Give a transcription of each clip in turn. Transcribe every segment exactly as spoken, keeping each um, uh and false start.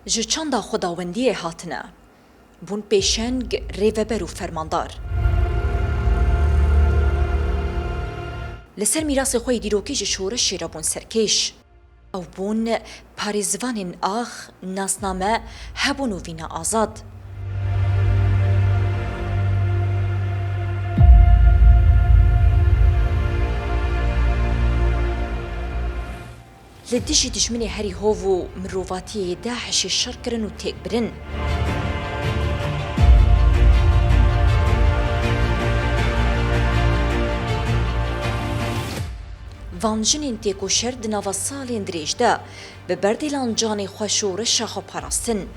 Ji çanda xwedawendiyê hatine. Bûn pêşeng, rêveber û fermandar. Li ser mîrasê xwe yê dîrokî ji şoreşê re bûn serkêş. Ew bûn parêzvanên ax, nasname, hebûn û vîna azad. Li dijî dijminê herî hov û mirovatiyê DAIŞê şer kirin û têk birin. Van jinên têkoşer di nava salên dirêj de bi berdêlan canê xwe şoreşa xwe parastin.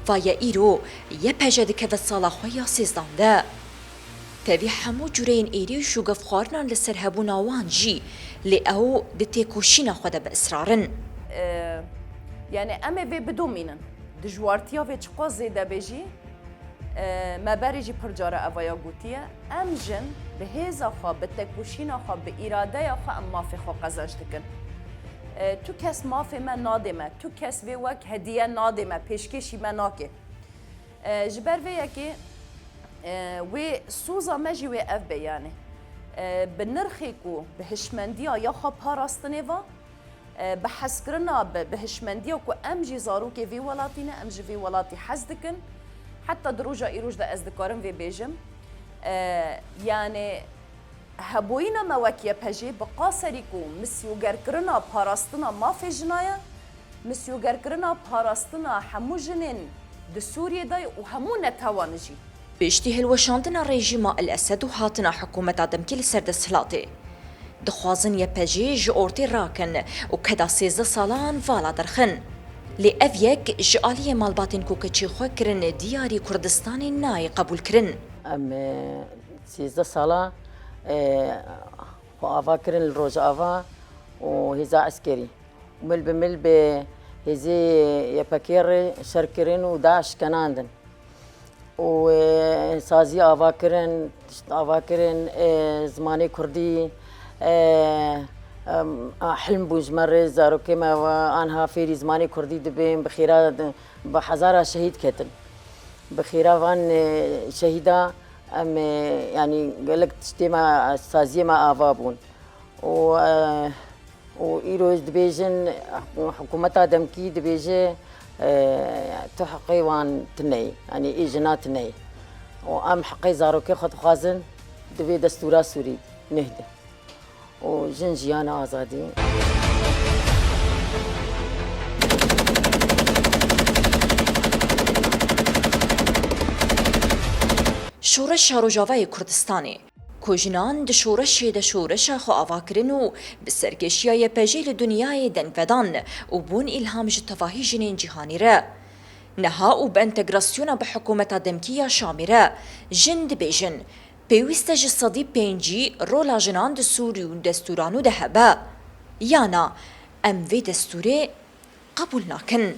Va ye îro YPJ dikeve sala xwe ya sêzdan de. Tevî hemû cureyên êrîş û gefxwarinan li ser hebûna wan jî, lê ew di têkoşîna xwe de bi israr in. E, yani em ê vê bidomînin. Dijwartiya vê çiqas zêde be jî, e, me berê jî pir cara evaya gotiye, em jin bi hêza xwe, bi tekoşîna xwe, bi îradeya xwe em mafê xwe qezenc dikin. E, tu kes mafê me nadê me, tu kes vê wek hediye nadê me, pêşkêşî me nake. E, ji ber vê yekê, e, wê soza me jî wê ev be, yani, e, bi nirxê ku bi hişmendiya ya xwe parastinê ve, e, bi hezkirina, bi, bi hişmendiya ku em jî zarokê vê welatî ne, em ji vê welatî hez dikin. Heta di roja îroj de ez dikarim vê bêjim. E, yani, Hebûyîna me wek YPJ'ê bi qaserî ku misyogerkirina parastina mafê jina ye, misyogerkirina parastina hemû jinên di Sûriyê de ye û hemû netewan jî. Piştî hilweşandina rejîma El Esed û hatina hikûmeta demkî li ser desthilatê, dixwazin YPJ'ê ji ortê rakin û keda sêzdeh salan vala derxin. Lê ev yek ji aliyê malbatên ku keçê xwe kirin diyarî Kurdistanê nayê qebûlkirin. Em, e, Sêzdeh sala, e, xwe ava kirin li Rojava û hêza eskerî. Mil bi mil bi hêzê YPK'ê re şer kirin û DAIŞ kenandin. Û, e, sazî ava kirin, tişt ava kirin, e, zimanê kurdî, e, em, a, hilm bû ji me re, zarokê me ve anha fêrî zimanê kurdî dibin, bi xêra, bi hezara şehîd ketin. Bi xêra van, e, şehîda Em, e, yanî gelek tiştê me, saziyê me ava bûn. Û, e, û îro dibêjin, hikûmeta demkî dibêje, e, tu heqê wan tune yî, yanî ê jina tune yî. Û em heqê zarokê xwe dixwazin, di vê destûra Sûrî neh de. û jin jiyana azadî. Şoreşa Rojavayê Kurdistanê, ku jinan di şoreşê de şoreşa xwe ava kirin û bi serkêşiya YPJ'ê li dinyayê deng vedan û bûn îlham ji tevahî jinên cîhanî re. Niha û bi entegrasyona bi hikûmeta demkî ya Şamê re, jin dibêjin, Pêwîst e ji sedî pêncî rola jinan di Sûrî û destûra nû de hebe. Ya na, em vê destûrê qebûl nakin.